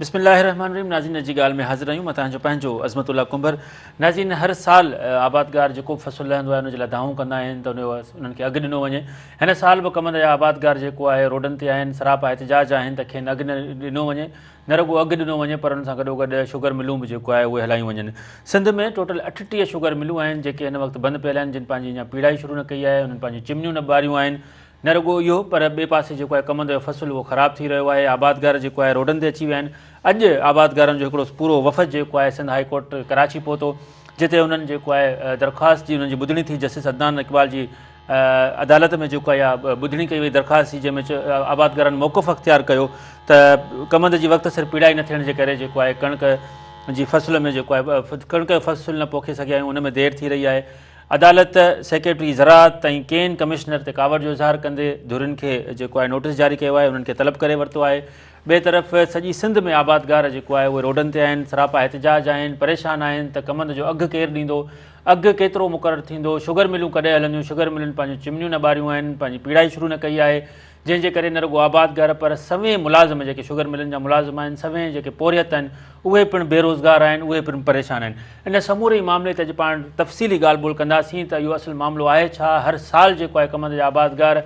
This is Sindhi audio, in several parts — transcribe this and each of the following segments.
بسم الله الرحمن الرحيم ناظرين اڄ جي ڳالهه ۾ حاضر آهيون مان توهان جو پنهنجو عظمت الله ڪنڀر ناظرين هر سال آبادگار جيڪو به فصل لهندو آهي ان جي لاء دانهون ڪندا آهن ته انهن کي اگهه ڏنو وڃي هن سال به ڪمند جا آبادگار جيڪو آهي روڊن تي آهن سراپا احتجاج آهن ته کين اگهه نه ڏنو وڃي نه رڳو اگهه ڏنو وڃي پر ان سان گڏوگڏ شگر ملون به جيڪو آهي اهي هلايون وڃن سنڌ ۾ ٽوٽل 38 شگر ملون آهن جيڪي هن وقت بند پيل آهن جن پنهنجي اڃا پيڙائي شروع نه ڪئي آهي انهن پنهنجون چمنيون نه ٻاريون آهن نه رڳو اهو پر ٻئي پاسي جيڪو آهي ڪمند جو فصل اهو خراب ٿي رهيو آهي، آبادگار جيڪو آهي روڊن تي اچي ويا آهن، اڄ آبادگارن جو هڪڙو پورو وفد جيڪو آهي سنڌ هائي ڪورٽ ڪراچي پهتو جتي انهن جيڪو آهي درخواست جي انهن جي ٻڌڻي ٿي جسٽس عدنان اقبال جي عدالت ۾ جيڪو آهي اها ٻڌڻي ڪئي وئي درخواست جي جنهن ۾ آبادگارن موقف اختيار ڪيو ته ڪمند جي وقت سر پيڙائي نه ٿيڻ جي ڪري جيڪو آهي ڪڻڪ جي فصل ۾ جيڪو آهي ڪڻڪ جو فصل نه پوکي سگهيا آهيون ان ۾ دير ٿي رهي آهي عدالت سيڪريٽري زراعت ۽ ڪين ڪمشنر تي ڪاوڙ جو اظهار ڪندي ڌرين کي جيڪو آهي نوٽيس جاري ڪيو آهي انهن کي طلب ڪري ورتو آهي ٻئي طرف سڄي سنڌ ۾ آبادگار جيڪو آهي اهي روڊن تي آهن سراپا احتجاج آهن پريشان آهن ته ڪمند جو اگهه ڪير ڏيندو اگهه ڪيترو مقرر ٿيندو شگر ملون ڪڏهن هلنديون شگر ملن پنهنجون چمنيون نه ٻاريون آهن پنهنجي پيڙائي شروع نه ڪئي آهي جنهن جي ڪري نه رڳو آبادگار پر سوين ملازم جيڪي شگر ملن جا ملازم آهن، سوين جيڪي پورهيت آهن اهي پڻ بيروزگار آهن، اهي پڻ پريشان آهن. ان سموري معاملي تي اڄ پاڻ تفصيلي ڳالهه ٻولهه ڪنداسين ته اهو اصل معاملو آهي ڇا؟ هر سال جيڪو آهي ڪمند جا آبادگار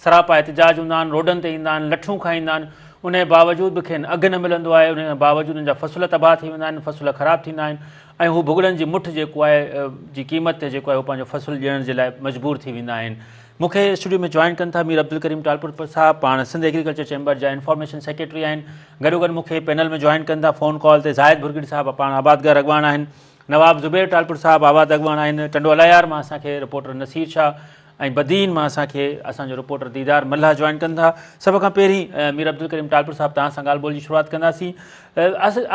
سراپا احتجاج هوندا آهن، روڊن تي ايندا آهن، لٺيون کائيندا آهن، ان جي باوجود به کين اگهه نه ملندو آهي، ان جي باوجود انهن جا فصل تباهه ٿي ويندا آهن، فصل خراب ٿيندا آهن ۽ هو ڀڳڙن جي مٺ جيڪو آهي جي قيمت تي جيڪو آهي اهو پنهنجو فصل ڏيڻ جي لاء مجبور ٿي ويندا آهن. مون کي اسٽوڊيو ۾ جوائن ڪن ٿا مير عبدالڪريم ٽالپر صاحب پاڻ سنڌ ايگريڪلچر چيمبر جا انفارميشن سيڪريٽري آهن گڏوگڏ مون کي پينل ۾ جوائن ڪن ٿا فون ڪال تي زاهد ڀرڳڙي صاحب پاڻ آبادگار اڳواڻ آهن نواب زبير ٽالپر صاحب آباد اڳواڻ آهن ٽنڊو الايار مان اسان کي رپورٽر نصير شاهه ۽ بدين مان اسان کي اسان جو رپورٽر ديدار ملاح جوائن ڪن ٿا سڀ کان پهرين مير عبدالڪريم ٽالپر صاحب توهان سان ڳالهه ٻولهه جي شروعات ڪنداسين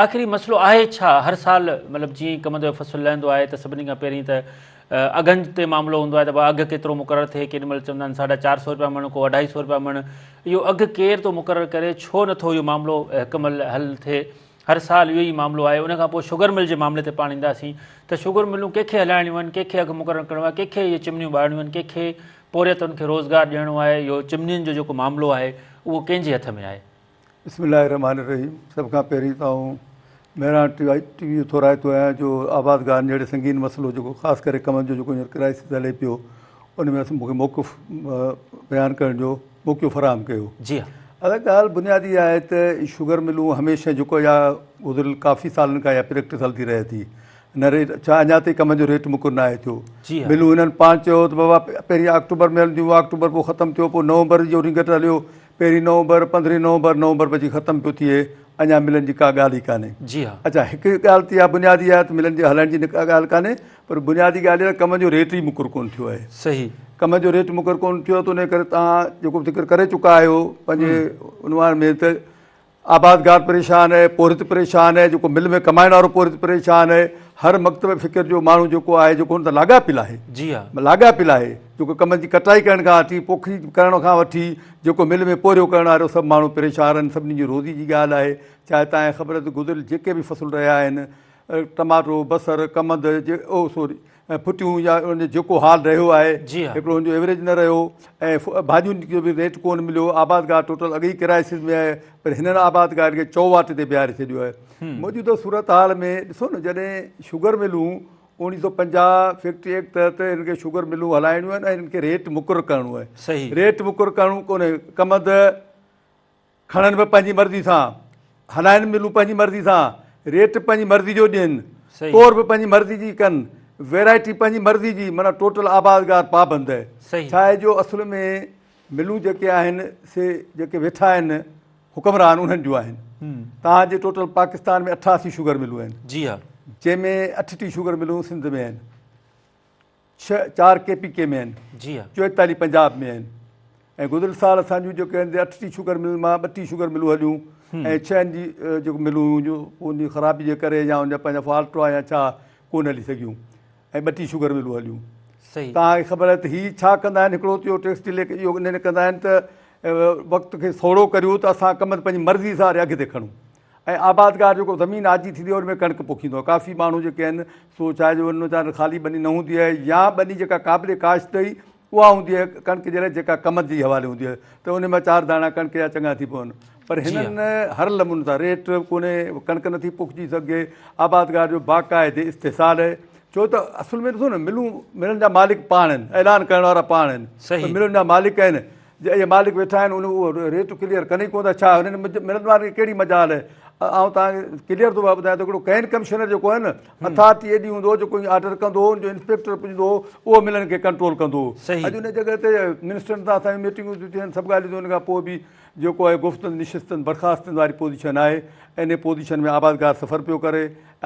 آخري مسئلو آهي ڇا هر سال مطلب جيئن ڪمند جو فصل لهندو آهي ته سڀني کان پهرين ته اگهن تي معاملو هوندو آهي ته ڀاء اگهه ڪيترو مقرر ٿئي، ڪيڏي مهل چوندا آهن ساڍا 400 رپيا مڻ، ڪو 250 رپيا مڻ، اهو اگهه ڪير ٿو مقرر ڪري، ڇو نٿو اهو معاملو هڪ مهل حل ٿئي، هر سال اهو ئي معاملو آهي، ان کان پوء شگر مل جي معاملي تي پاڻ اينداسين ته شگر ملون ڪنهن کي هلائڻيون آهن، ڪنهن کي اگهه مقرر ڪرڻو آهي، ڪنهن کي اهي چمنيون ٻارڻيون آهن، ڪنهن کي پورهيتن کي روزگار ڏيڻو آهي، اهو چمنين جو جيڪو معاملو آهي اهو ڪنهن جي هٿ ۾ آهي. بسم الله الرحمٰن الرحيم سڀ کان پهرين ته آئون مهراڻ ٽي وي جو ٿورائتو آهيان جو آبادگارن جهڙي سنگين مسئلو جيڪو خاص ڪري ڪمن جو جيڪو هينئر ڪرائسس هلي پيو ان ۾ مون کي موقف بيان ڪرڻ جو موقعو فراهم ڪيو. جي ها. ادا ڳالهه بنيادي آهي ته شگر ملون هميشه جيڪو يا گذريل ڪافي سالن کان يا پريڪٽس هلندي رهي ٿي نه ريٽ ڇا اڃا تائين ڪمن جو ريٽ مقرر ناهي ٿيو. جي ها. ملون هنن پاڻ چيو ته بابا پهرين آڪٽوبر ۾ هلنديون آڪٽوبر پوء ختم ٿيو پوء نومبر جو رينگٽ هليو پهرين نومبر، پندرهين نومبر، نومبر به اچي ختم پيو ٿئي، اڃا ملن جي ڪا ڳالهه ئي ڪانهي. جي ها. اڇا هڪ ڳالهه ته اها بنيادي آهي ته ملن جي هلڻ جي ڪا ڳالهه ڪانهي پر بنيادي ڳالهه اها ته ڪم جو ريٽ ئي مقرر ڪونه ٿيو آهي. صحيح. ڪم جو ريٽ مقرر ڪونه ٿيو آهي ته ان ڪري توهان جيڪو به ذڪر ڪري چڪا آهيو پنهنجي عنوان ۾ ته آبادگار پريشان آهي، پورهيت پريشان آهي، جيڪو مل ۾ ڪمائڻ وارو پورهيت پريشان آهي، هر مڪتب فڪر جو ماڻهو جيڪو آهي جيڪو هن سان لاڳاپيل آهي. جي ها. لاڳاپيل آهي جيڪو ڪم جي ڪٽائي ڪرڻ کان وٺي پوکي ڪرڻ کان وٺي جيڪو مل ۾ پورهيو ڪرڻ وارو سڀ ماڻهو پريشان آهن سڀني جي روزي جي ڳالهه آهي چاهي توهان کي خبر ته گذريل جيڪي به فصل رهيا آهن ٽماٽو بصر ڪمند جي او سوري ڦٽيون يا ان جو جيڪو حال رهيو آهي جي ها. هڪڙو ان جو ايوريج نه رهيو ۽ ڀاڄين جو به ريٽ ڪونه مليو آبادگار ٽوٽل اڳ ئي ڪرائسز ۾ آهي پر هنن آبادگار کي چئو واٽ تي بيهاري ڇڏيو آهي موجوده صورتحال ۾ ڏسو نه جڏهن شگر ملون 1950 فيڪٽري ايڪٽ تحت هن کي شگر ملون هلائڻيون آهن ۽ هن کي ريٽ مقرر ڪرڻو آهي. صحيح. ريٽ مقرر ڪرڻو ڪونهي ڪمند کڻن به پنهنجي مرضي سان هلائن ملون پنهنجي مرضي سان ريٽ پنهنجي مرضي جو ڏين صحيح. تور به پنهنجي مرضي جي ڪن ويرائٽي پنهنجي مرضي جي معنيٰ ٽوٽل آبادگار پابند آهي. صحيح. ڇا آهي جو اصل ۾ ملون جيڪي آهن سي جيڪي ويٺا آهن حڪمران انهن جون آهن. توهان جي ٽوٽل پاڪستان ۾ 88 شگر ملون آهن. جي ها. جنهن ۾ 38 شگر ملون سنڌ ۾ آهن. 6 4 ڪي پي ڪي ۾ آهن. جي ها. 44 پنجاب ۾ آهن. ۽ گذريل سال اسان جون جيڪي آهن 38 شگر ملن مان 32 شگر ملون هليون ۽ 6 جي جيڪو ملون هيون جو ان جي خرابي جي ڪري يا ان جا پنهنجا فالٽ هئا يا ڇا ڪونه هلي سگهيون. ۽ ٻٽي شگر ملون هليون. صحيح. توهان کي خبر آهي ته هي ڇا ڪندا آهن هڪڙو ته اهو ٽيڪس ڊلي اهو ان لاء ڪندا آهن ته وقت کي سوڙهو ڪريون ته اسان ڪم پنهنجي مرضي سان اگهه تي کڻون ۽ آبادگار جيڪو زمين آجي ٿيندي آهي ان ۾ ڪڻڪ پوکيندو آهي ڪافي ماڻهو جيڪي آهن سو ڇا آهي جو ان وٽ خالي ٻني نه هوندي آهي يا ٻني جيڪا قابل ڪاشت اٿئي اها هوندي آهي ڪڻڪ جي لاء جيڪا ڪمند جي حوالي هوندي آهي ته ان مان چار داڻا ڪڻڪ جا چڱا ٿي پون پر هنن هر لمحن سان ريٽ ڪونهي، ڪڻڪ نٿي پوکجي سگهي، آبادگار جو باقاعدي استحصال آهي، ڇو ته اصل ۾ ڏسو نه ملون ملن جا مالڪ پاڻ آهن، اعلان ڪرڻ وارا پاڻ آهن، ملن جا مالڪ آهن، جي اهي مالڪ ويٺا آهن ان اهو ريٽ ڪليئر ڪن ئي ڪونه ٿا، ڇا هنن ملن وارن کي ڪهڙي مجال آهي؟ آئون توهان کي ڪليئر ٿو ٻڌايان ته هڪڙو ڪين ڪمشنر جيڪو آهي نه اٿارٽي ايڏي هوندو هو جيڪو آرڊر ڪندو هو ان جو انسپيڪٽر پڄندو هو اهو ملن کي ڪنٽرول ڪندو هو. اڄ ان جڳهه تي منسٽرن سان اسان جون ميٽنگون ٿيون ٿين سڀ ڳالهيون ٿيون ان کان پوء به جيڪو آهي گفتن نشستن برخاستن واري پوزيشن آهي انهي پوزيشن ۾ آبادگار سفر پيو ڪري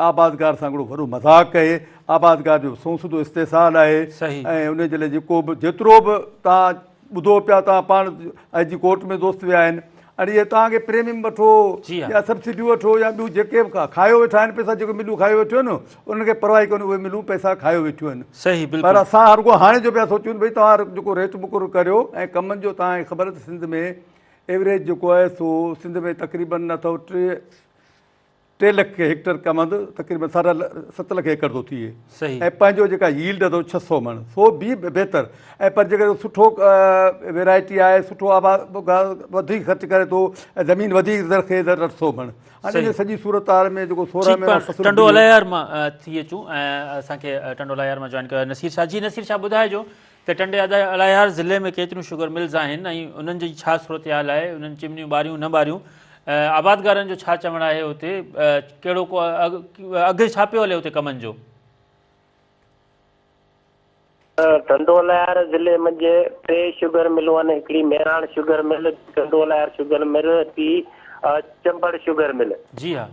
آبادگار سان هڪڙو وڏو مذاق آهي آبادگار جو سنئون سڌو استحصال آهي ۽ انهي جي لاء جيڪو به جيترو به توهان ٻڌو پيا توهان پاڻ آء جي ڪورٽ ۾ دوست ويا آهن اڙي اهي توهان کي پريميم وٺو يا سبسڊيون وٺو يا ٻيون جيڪي به کايو ويٺا آهن پئسا جيڪي ملون کايو ويٺيون آهن انهن کي پرواهه ئي ڪونهي اهي ملون پئسا کايو ويٺيون آهن صحيح بلڪل پر اسان هر رڳو هاڻي جو پيا سوچون ڀئي توهان جيڪو ريٽ مقرر ڪريو ۽ ڪمن جو توهان کي خبر ته سنڌ ۾ ايوريج جيڪو آهي سو سنڌ ۾ تقريبن اٿو ٽي لک هيڪٽر ڪمند تقريبن ساڍا ست لک ايڪڙ ٿو ٿئي ۽ پنهنجو جيڪا ييلڊ اٿو ڇهه سو مڻ سو به بهتر ۽ پر جيڪڏهن سٺو ويرائٽي آهي سٺو آباد وڌيڪ خرچ ڪري ٿو ۽ زمين وڌيڪ زرخيز آهي اٺ سو مڻ هاڻي ان سڄي صورتحال ۾ جيڪو 16 مهينا فصل ٽنڊو الهيار مان ٿي اچون ۽ اسان کي ٽنڊو الهيار مان جوائن ڪيو آهي نصير شاهه جي نصير شاهه ٻڌائجو ته ٽنڊي الهيار ضلعي ۾ ڪيتريون شگر ملز آهن ۽ انهن جي ڇا صورتحال آهي انهن چمنيون ٻاريون نه ٻاريون آبادگارن جو ڇا چوڻ آهي اتي ڪهڙو ڪو اگهه ڇا پيو هلي اتي ڪمن جو؟ ٽنڊو الهيار ضلعي منجهه ٽي شگر ملون آهن، هڪڙي مهراڻ شگر مل، ٻي ٽنڊو الهيار شگر مل، ٽي چمبڙ شگر مل. جي ها.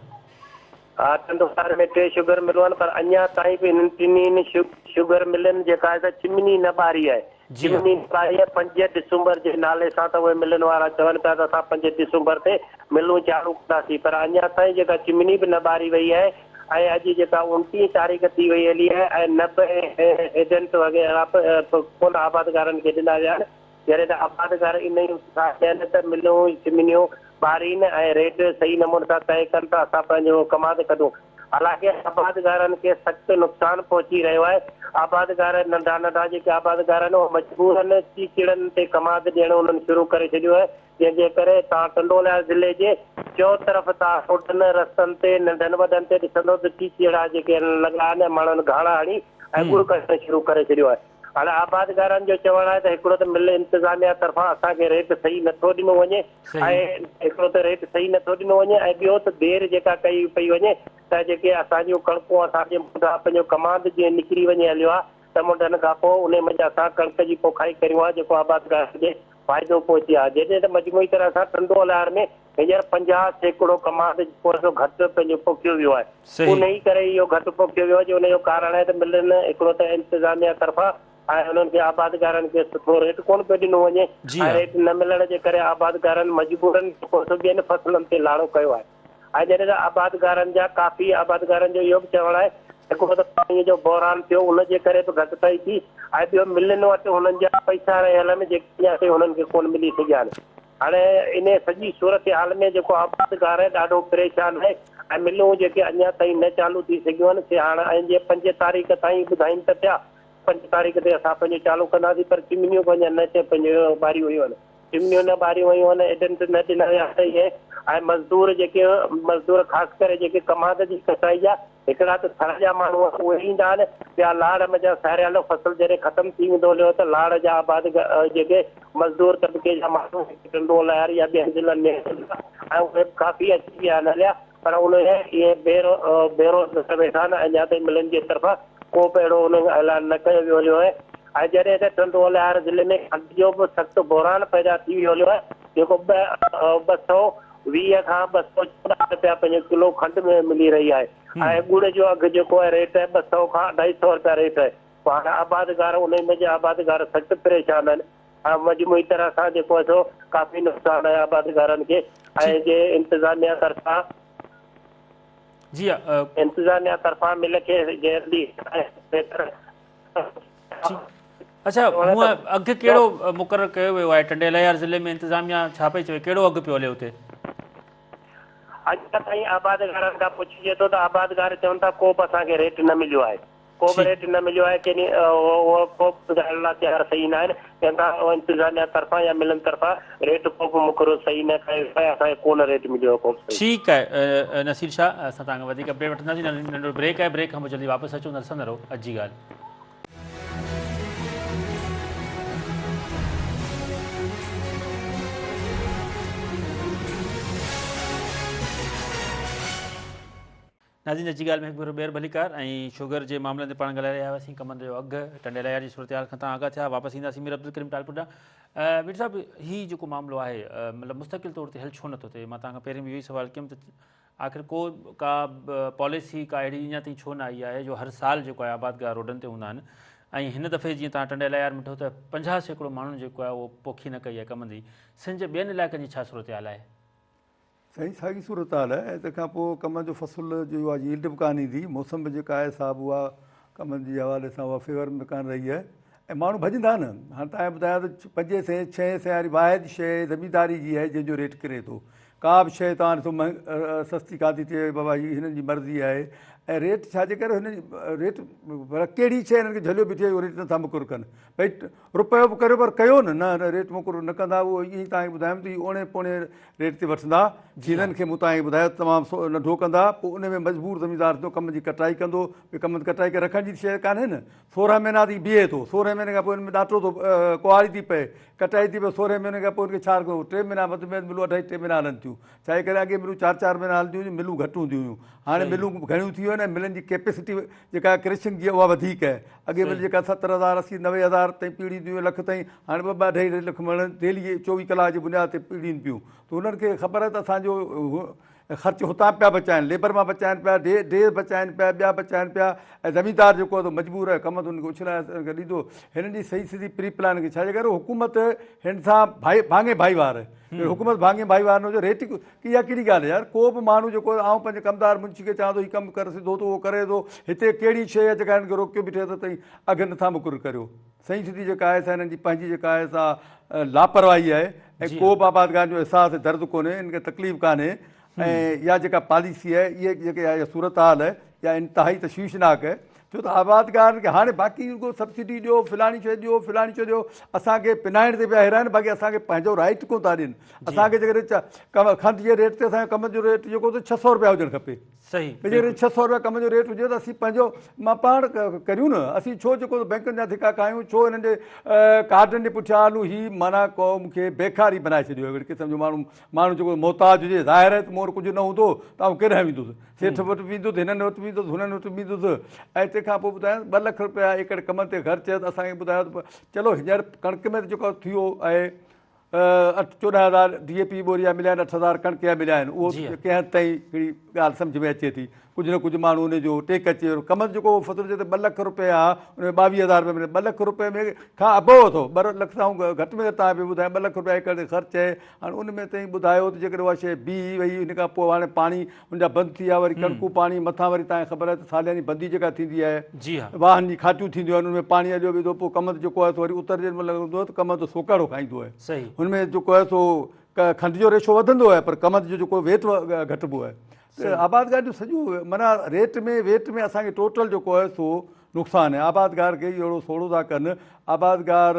ها ٽنڊو الهيار ۾ ٽي شگر ملون آهن پر اڃا تائين به انهن ٽنهي شگر ملن جيڪا آهي سا چمني نه ٻاري آهي. جي ها. چمني نه ٻاري آهي. پنج ڊسمبر جي نالي سان ته اهي ملن وارا چون پيا ته اسان پنج ڊسمبر تي ملون چالو ڪنداسين پر اڃا تائين جيڪا چمني به نه ٻاري وئي آهي. ۽ اڄ جيڪا اوڻٽيهين تاريخ ٿي وئي هلي آهي ۽ نه به ايجنٽ وغيره به ڪونه آبادگارن کي ڏنا ويا آهن جڏهن ته آبادگار انهي اتساهه ۾ آهن ته ملون چمنيون ٻارين ۽ ريٽ صحيح نموني سان طئي ڪن ته اسان پنهنجو ڪماد ڪڍون حالانڪه آبادگارن کي سخت نقصان پهچي رهيو آهي آبادگار ننڍا ننڍا جيڪي آبادگار آهن اهي مجبورن چيچڙن تي ڪماد ڏيڻ انهن شروع ڪري ڇڏيو آهي جنهن جي ڪري توهان ٽنڊوالهيار ضلعي جي چئو طرف توهان روڊن رستن تي ننڍن وڏن تي ڏسندو ته چيچيڙا جيڪي لڳا آهن ۽ ماڻهن گهاڻا هڻي ۽ ڳڙ ڪڍڻ شروع ڪري ڇڏيو آهي. هاڻي آبادگارن جو چوڻ آهي ته هڪڙو ته مل انتظاميا طرفان اسان کي ريٽ صحيح نٿو ڏنو وڃي ۽ هڪڙو ته ريٽ صحيح نٿو ڏنو وڃي ۽ ٻيو ته دير جيڪا ڪئي پئي وڃي ته جيڪي اسان جون ڪڻڪون اسان جي منڍان پنهنجو ڪماند جيئن نڪري وڃي هليو آهي ته منڍن کان پوء انهي منجهه اسان ڪڻڪ جي پوکائي ڪريون ها جيڪو آبادگارن کي فائدو پهچي ها جڏهن ته مجموعي طرح سان ٽنڊو الهيار ۾ هينئر 50% ڪماند جيڪو آهي سو گهٽ پنهنجو پوکيو ويو آهي انهي ڪري اهو گهٽ پوکيو ويو آهي جو انهي جو ڪارڻ آهي ته ملن هڪڙو ته انتظاميا طرفان ۽ انهن کي آبادگارن کي سٺو ريٽ ڪونه پيو ڏنو وڃي ۽ ريٽ نه ملڻ جي ڪري آبادگارن مجبورن جيڪو سو ٻين فصلن تي لاڙو ڪيو آهي. ۽ جڏهن ته آبادگارن جا ڪافي آبادگارن جو اهو به چوڻ آهي ته هڪڙو ته پاڻي جو بحران ٿيو ان جي ڪري به گهٽتائي ٿي ۽ ٻيو ملن وٽ هنن جا پئسا رهيل آهن جيڪي اڃا تائين هنن کي ڪونه ملي سگهيا آهن هاڻي انهي سڄي صورتحال ۾ جيڪو آبادگار آهي ڏاڍو پريشان آهي ۽ ملون جيڪي اڃا تائين نه چالو ٿي سگهيون آهن سي هاڻ ۽ جي پنج تاريخ تائين ٻڌائين ته پيا پنج تاريخ تي اسان پنهنجو چالو ڪنداسين پر چمنيون به اڃا نه پنهنجو ٻاريون ويون آهن. چمنيون نه ٻاريون ويون آهن، ايجنٽ نه ڏنا ويا آهن اهي ۽ مزدور جيڪي مزدور خاص ڪري جيڪي ڪماد جي ڪٽائي جا هڪڙا ته ٿر جا ماڻهو آهن اهي ايندا آهن ٻيا لاڙ منجهان ساريالو فصل جڏهن ختم ٿي ويندو هليو ته لاڙ جا آباد جيڪي مزدور طبقي جا ماڻهو جيڪي ٽنڊو الهيار يا ٻين ضلعن ۾ اچن ٿا ۽ اهي به ڪافي اچي ويا آهن هليا پر انهي اهي بيروزگار ويٺا آهن اڃا تائين ملن جي طرفان ڪو به اهڙو انهن اعلان نه ڪيو ويو هليو آهي ۽ جڏهن ته ٽنڊو الهيار ضلعي ۾ کنڊ جو به سخت بحران پيدا ٿي ويو هليو آهي جيڪو 220 کان 214 رپيا پنهنجو ڪلو کنڊ ۾ ملي رهي آهي ۽ ڳڙ جو اگهه جيڪو آهي ريٽ آهي 200 کان 250 رپيا ريٽ آهي پوء هاڻي آبادگار انهي ۾ جي آبادگار سخت پريشان آهن ۽ مجموعي طرح سان جيڪو آهي سو ڪافي نقصان آهي آبادگارن کي ۽ جي انتظاميا طرفان جي انتظاميا طرفان مل کي جلدي بهتر اڇا هونء اگهه ڪهڙو مقرر ڪيو ويو آهي ٽنڊي الهيار ضلعي ۾ انتظاميا ڇا پئي چوي ڪهڙو اگهه پيو هلي اتي؟ اڃا تائين آبادگارن کان پڇجي ٿو ته آبادگار چون ٿا ڪو به اسان کي ريٽ نه مليو آهي. ڪو به ريٽ نه مليو آهي ڪنهن اهو ڪو به ٻڌائڻ لاء تيار صحيح نه آهن ڪنهن کان انتظاميا طرفان يا ملن طرفان ريٽ ڪو به مقرر صحيح نه ڪيو ويو آهي اسان کي ڪو نه ريٽ مليو آهي ڪو به صحيح. ٺيڪ آهي نصير شاهه اسان توهان کان وڌيڪ اپڊيٽ وٺنداسين ننڍڙو بريڪ آهي بريڪ کان پوء جلدي واپس اچون ٿا ڏسندا رهو اڄ جي ڳالهه. ناظرين اچي ڳالهه ۾ هڪ ڀيرو ٻيهر ڀليڪار ۽ شوگر جي معاملن تي پاڻ ڳالهائي رهيا هئاسين ڪمند جو اگهه ٽنڊي الهيار جي صورتحال کان تان آگاهه ٿيا واپس اينداسين مير عبدالڪريم ٽالپر ڏانهن مير صاحب هي جيڪو معاملو آهي مطلب مستقل طور تي حل ڇو نٿو ٿئي مان توهان کان پهرين به اهو ئي سوال ڪيم ته آخر ڪو ڪا پاليسي ڪا اهڙي اڃا تائين ڇو نه آئي آهي جو هر سال جيڪو آهي آبادگار روڊن تي هوندا آهن ۽ هن دفعي جيئن توهان ٽنڊي الهيار ۾ ڏٺو ته 50% ماڻهن جيڪو آهي اهو پوکي نه ڪئي آهي ڪمند جي سنڌ جي ٻين علائقن جي ڇا صورتحال آهي؟ سائين ساڳي صورتحال آهي ۽ تنهن کان پوء ڪمند جو فصل جي اها ييلڊ به ڪانه ايندي موسم به جيڪا آهي صاحب اها ڪمند جي حوالي سان اها فيور ۾ ڪانه رهي آهي ۽ ماڻهو ڀڄندا نه هاڻي تان ٻڌايان ته پنجين سئين ڇهين سئين واري واحد شيء زمينداري جي آهي جنهن جو ريٽ ڪري ٿو ڪا به شيء تان ڏسو سستي ڪانه ٿي ٿئي بابا هي هنن جي مرضي آهي ۽ ريٽ ڇا جي ڪري هنن ريٽ ڪهڙي شيء هنن کي جهليو بيٺي آهي ريٽ نٿا مقرر ڪن ڀئي رپيو به ڪريو پر ڪيو نه نه ريٽ مقرر نه ڪندا اهو ائين ئي توهان کي ٻڌايم ته هي اوڻي پوڻي ريٽ تي وٺندا جيرن کي مون توهان کي ٻڌايو تمام ننڍو ڪندا پوء ان ۾ مجبور زميندار ٿيندو ڪم جي ڪٽائي ڪندو ٻي ڪم ڪٽائي ڪري رکڻ جي شيء ڪانهي نه سورهن مهينا ته هي بيهي ٿو سورهن مهيني کان پوء ان ۾ ڏاٽو ٿو ڪهاڙي ٿي پئي ڪٽائي ٿي پئي سورهن مهيني کان پوء ان کي ڇا رکندو ٽي مهينا وڌ ۾ وڌ ملون اڍائي ٽي مهينا هلن ٿيون ڇا جي ڪري اڳي ملون چار چار مهينا هلنديون هيون ملون گهٽ هونديون هيون هاڻي ملون گهڻيون ٿي ويون آهن ۽ ملن جي ڪيپيسٽي جيڪا ڪرشنگ جي اها وڌيڪ آهي اڳي مل جيڪا ستر هزار اسي نوي هزار تائين پيڙينديون هيون لک تائين هاڻي ٻه ٻه اڍائي لک مڻ ڊيلي چوويهه ڪلاڪ جي بنياد تي پيڙين پيون ته هنن کي خبر آهي ته اسان جو خرچ هتان پيا بچائن ليبر مان بچائن پيا ڊي ڊيز بچائن پيا ٻيا بچائن پيا ۽ زميندار جيڪو آهي مجبور آهي ڪم ته هن کي اڇلائي هن کي ڏيندو هنن جي صحيح سڌي پري پلاننگ ڇا جي ڪري حڪومت هن سان ڀائي ڀاڱي ڀائيوار آهي حڪومت ڀاڱي ڀائيوار نه هجي ريٽ اها ڪهڙي ڳالهه آهي يار ڪو به ماڻهو جيڪو آئون پنهنجي ڪمدار منشي کي چوان ٿو هي ڪم ڪر سڌو ته اهو ڪري ٿو هتي ڪهڙي شيء آهي جيڪا هنن کي روڪيو بيٺي آهي ته تئين اگهه نٿا مقرر ڪريو صحيح سڌي جيڪا آهي سا هنن جي پنهنجي جيڪا آهي سا لاپرواهي آهي ۽ ڪو به آبادگارن جو احساس درد ڪونهي ان کي تڪليف ڪانهي ۽ اها جيڪا پاليسي آهي اهي جيڪي اها صورتحال آهي اها انتهائي تشويشناڪ آهي ڇو ته آبادگارن کي هاڻي باقي رڳو سبسڊي ڏيو فلاڻي شيء ڏيو فلاڻي شيء ڏيو اسان کي پنائڻ تي پيا هيرائن باقي اسان کي پنهنجو رائٽ ڪونه ٿا ڏين اسان کي جيڪڏهن کنڊ جي ريٽ تي اسان جو ڪم جو ريٽ جيڪو ته ڇهه سؤ روپيا هجڻ کپي صحيح ڀئي جيڪڏهن ڇهه سؤ روپيا ڪم جو ريٽ هجي ته اسين پنهنجو مان پاڻ ڪريون نه اسين ڇو جيڪو بئنڪن جا ڌڪا کايون ڇو هنن جي ڪارڊن جي پٺيان هلون هي معنيٰ قوم کي بيکاري بنائي ڇڏيو اهڙي قسم جو ماڻهو ماڻهو جيڪو محتاج هجي ظاهر آهي ته مون وٽ ڪجهه نه هوندو ته آئون ڪيڏانهن ويندس سيٺ وٽ ويندس هنن وٽ ويندس هنن وٽ ويندس ۽ تنهن کان پوء ٻڌايان ٻه لک روپيا ايڪڙ ڪم تي خرچ ته اسان کي ٻڌايو ته چلو هينئر ڪڻڪ ۾ ته جيڪو ٿيو آهي اٺ چوڏهن هزار ڊي اي پي ٻوري جا مليا آهن 8000 ڪڻڪ جا مليا آهن اهو ڪنهن حد تائين هڪڙي ڳالهه سمجهه ۾ اچي ٿي ڪجهه نه ڪجهه ماڻهو ان جو ٽيڪ اچي ويو ڪمند جيڪو فصل جي ٻه لک روپيا آهي ان ۾ ٻاويهه هزار روپيا مليا ٻه لک روپئي ۾ کان ابو اٿو ٻه لک سان گهٽ ۾ گهٽ تان پيو ٻڌايان ٻه لک روپيا ايڪڙ تي خرچ آهي هاڻي ان ۾ تائين ٻڌايو ته جيڪڏهن اها شيء بيهي وئي ان کان پوء هاڻي پاڻي ان جا بند ٿي ويا وري ڪڻڪون پاڻي مٿان وري تان خبر آهي ته سالياني بندي جيڪا ٿيندي آهي جي ها واهن جي کاٽيون ٿينديون آهن ان ۾ پاڻي هليو ويندو پوء ڪمند جيڪو آهي سو وري اتر جي مهل لڳندو آهي ته ڪمند سوڪهڙو کائيندو آهي صحيح هن ۾ جيڪو آهي سو کنڊ جو ريشو وڌندو آهي پر ڪمند جو جيڪو ويٽ گهٽبو آهي ته آبادگار جو سڄو معنيٰ ريٽ ۾ ويٽ ۾ اسان کي ٽوٽل جيڪو آهي سو نقصان آهي آبادگار کي اهڙو سوڙهو ٿا ڪن آبادگار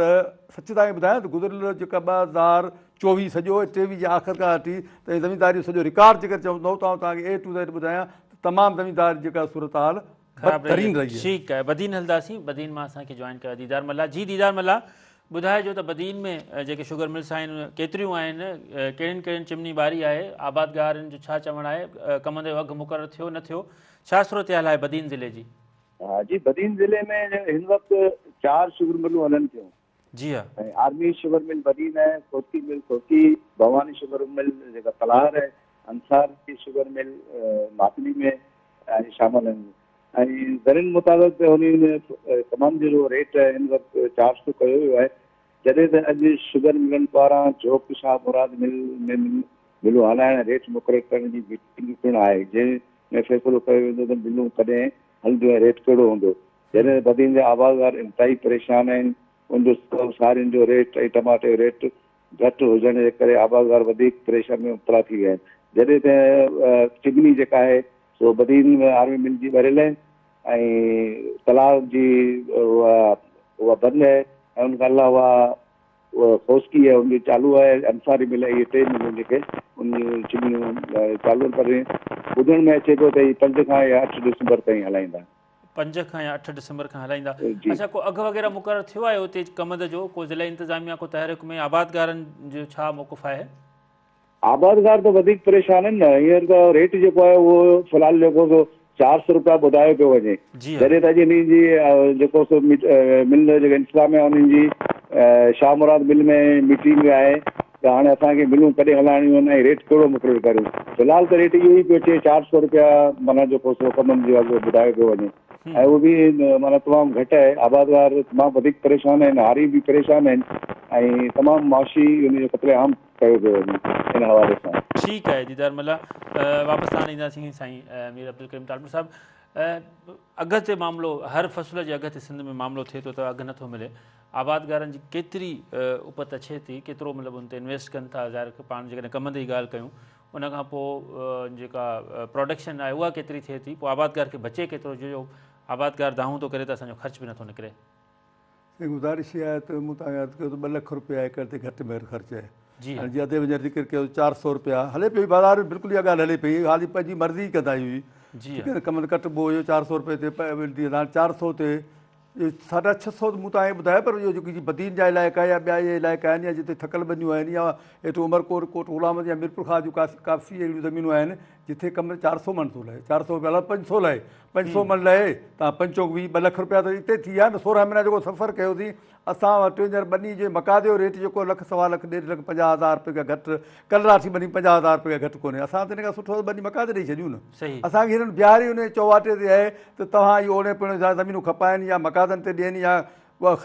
سچ تان ٻڌايان ته گذريل جيڪا 2024 سڄو 23 جي آخر کان وٺي ته زمينداري جو سڄو رڪارڊ جيڪر چوندو ته آئون توهان کي اي ٽو زيڊ ٻڌايان ته تمام زميندار جيڪا صورتحال خراب بدترين رهي آهي. ٺيڪ آهي بدين هلنداسين بدين مان اسان کي جوائن ڪيو ديدار ملاح جي ديدار ملاح ٻڌائجو ته بدين ۾ جيڪي شگر ملس آهن ڪيتريون آهن ڪهڙين ڪهڙين چمني ٻاري آهي آبادگارن جو ڇا چوڻ آهي ڪمند جو اگهه مقرر ٿيو نه ٿيو ڇا صورتحال آهي بدين ضلعي جي. ها جي بدين ضلعي ۾ هن وقت چار شگر ملون هلن ٿيون. جي ها. ۽ آرمي شگر مل بدين آهي، کوسڪي مل کوسڪي، ڀواني شگر مل جيڪا تلهار آهي، انصار جي شگر مل ماتلي ۾ ۽ شامل آهن ۽ ذريعن مطابق ته انهي ۾ ڪمند جو ريٽ هن وقت 400 ڪيو ويو آهي جڏهن ته اڄ شگر ملن پاران جهوڪ شاهه مراد مل ۾ ملون هلائڻ ۽ ريٽ مقرر ڪرڻ جي ميٽنگ پڻ آهي جنهن ۾ فيصلو ڪيو ويندو ته ملون ڪڏهن هلنديون ۽ ريٽ ڪهڙو هوندو جڏهن ته بدين جا آبادگار انتهائي پريشان آهن ان جو سبب سارين جو ريٽ ۽ ٽماٽي جو ريٽ گهٽ هجڻ جي ڪري آبادگار وڌيڪ پريشان ۾ مبتلا ٿي ويا آهن جڏهن ته چمني جيڪا آهي سو بدين ۾ آرمي مل جي ٻريل آهي ۽ تلاء جي اها اها بند آهي ۽ ان کان علاوه اها خوسڪي آهي ان جي چالو آهي انصاري مل اهي ٽي ملون جيڪي ان جون چمنيون چالو آهن پر ٻڌڻ ۾ اچي ٿو ته هي پنج کان يا اٺ ڊسمبر تائين هلائيندا. پنج کان يا اٺ ڊسمبر کان هلائيندا. اڇا ڪو اگهه وغيره مقرر ٿيو آهي اتي ڪمند جو ڪو ضلعي انتظاميا ڪو تحرڪ ۾ آبادگارن جو ڇا موقف آهي؟ آبادگار ته وڌيڪ پريشان آهن نه هينئر ته ريٽ جيڪو آهي اهو في الحال جيڪو سو 400 روپيا ٻڌايو پيو وڃي جڏهن ته اڄ انهن جي جيڪو سو مل جيڪا انتظاميا انهن جي شاهه مراد مل ۾ ميٽنگ آهي ته هاڻي اسان کي ملون ڪڏهن هلائڻيون آهن ۽ ريٽ ڪهڙو مقرر ڪريون. في الحال ته ريٽ اهو ئي پيو اچي 400 روپيا معنيٰ جيڪو سو ڪمند جو اگهه ٻڌايو پيو وڃي ۽ اهو به معنيٰ تمام گهٽ آهي. آبادگار تمام وڌيڪ پريشان آهن، هاري به پريشان آهن ۽ تمام معاشي ان جو قتل عام ڪيو پيو وڃي ان حوالي سان. ٺيڪ آهي ديدار ملاح واپس تان اينداسين سائين مير عبدالڪريم ٽالپر صاحب اگهه تي معاملو هر فصل جي اگهه تي سنڌ ۾ معاملو ٿئي ٿو ته اگهه نٿو ملي آبادگارن جي ڪيتري اپت اچي ٿي ڪيترو مطلب ان تي انويسٽ ڪن ٿا ظاهر پاڻ جيڪڏهن ڪمند جي ڳالهه ڪيون ان کان پوء جيڪا پروڊڪشن آهي اها ڪيتري ٿئي ٿي پوء آبادگار کي بچي ڪيترو جو آبادگار دانهون ٿو ڪري ته اسان جو خرچ به نٿو نڪري. سائين گذارش اها آهي ته مون توهان کي عرض ڪيو ته 2 لک روپيا ايڪڙ تي گهٽ ۾ گهٽ خرچ آهي هاڻي جيئن ادي وڃي ذڪر ڪيو 400 روپيا هلي پئي بازار ۾ بلڪل اها ڳالهه هلي پئي حالي پنهنجي مرضي ڪندا آهيون ٺيڪ آهي ڪمند ڪٽبو هيو 400 روپئي تي هاڻي 400 تي اهو ساڍا ڇهه سئو ته مون توهان کي ٻڌايو پر اهو جيڪي بدين جا علائقا يا ٻيا اهي علائقا آهن يا جتي ٿڪل ٻنيون آهن يا هيٺ عمرڪوٽ ڪوٽ غلام يا ميرپورخاص جون ڪافي اهڙيون زمينون آهن جتي ڪم چار سئو مڻ ٿو لهي چار سئو رپيا پنج سئو لهي پنج سئو مڻ لهي تان پنج چوڪ ويهه 2 لک رپيا ته اتي ٿي ويا نه 16 مهينا جيڪو سفر ڪيوسين اسان وٽ هينئر ٻني جي مقاطعي جو ريٽ جيڪو لک سوا لک ڏيڍ لک 50,000 رپئي کان گهٽ ڪلراٺي ٻني 50,000 رپئي کان گهٽ ڪونهي اسان ته ان کان سٺو ٻني مقاطعي ڏئي ڇڏيون نه اسان کي هنن بيهاري ان چوواٽي تي آهي ته توهان اهو اوڙي پڻ جا زمينون کپائن يا مقاطن تي ڏين يا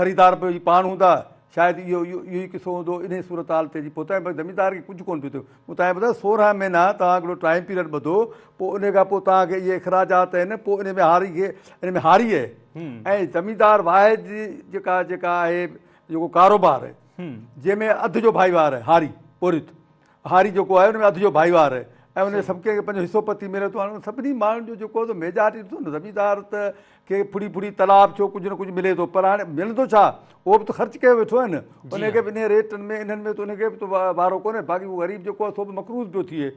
خريدار به پاڻ هوندا شايد اهو اهو ئي قصو هوندو انهي صورتحال تي جي پهتا آهيون پر زميندار کي ڪجهه ڪونه پيو ٿيو مون توهان کي ٻڌايو 16 مهينا توهان هڪڙو ٽائيم پيريڊ ٻڌو پوء ان کان پوء توهان کي اهي اخراجات آهن پوء ان ۾ هاري کي ان ۾ هاري آهي ۽ زميندار واحد جي جيڪا جيڪا آهي جيڪو ڪاروبار آهي جنهن ۾ اڌ جو ڀائيوار آهي هاري پورهيت هاري جيڪو آهي ان ۾ اڌ جو ڀائيوار آهي ۽ ان سڀ ڪنهن کي پنهنجو حصو پتي ملي ٿو هاڻي سڀني ماڻهن جو جيڪو آهي ميجارٽي ڏسو نه زميندار ته کي ڦڙي ڦڙي تلاء ٿيو ڪجهه نه ڪجهه ملي ٿو پر هاڻي ملندو ڇا اهو به ته خرچ ڪيو ويٺو آهي نه ان کي به انهن ريٽن ۾ انهن ۾ ته ان کي به ته وارو ڪونهي باقي هو غريب جيڪو آهي سو به مقروض پيو ٿئي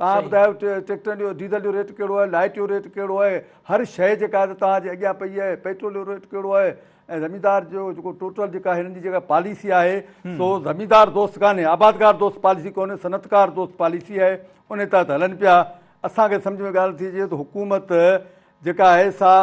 توهان ٻڌايو ٽريڪٽرن جو ڊيزل جو ريٽ ڪهڙو آهي لائٽ جو ريٽ ڪهڙو آهي هر شيء جيڪا آهي توهان جي اڳيان پئي آهي پيٽرول جو ريٽ ڪهڙو آهي ۽ زميندار جو جيڪو ٽوٽل جيڪا هنن جي جيڪا پاليسي آهي سو زميندار دوست ڪانهي آبادگار دوست پاليسي ڪونهي صنعتڪار دوست پاليسي آهي ان تحت هلن پيا اسان کي سمجهه ۾ ڳالهه ٿي اچي ته حڪومت جيڪا آهي سا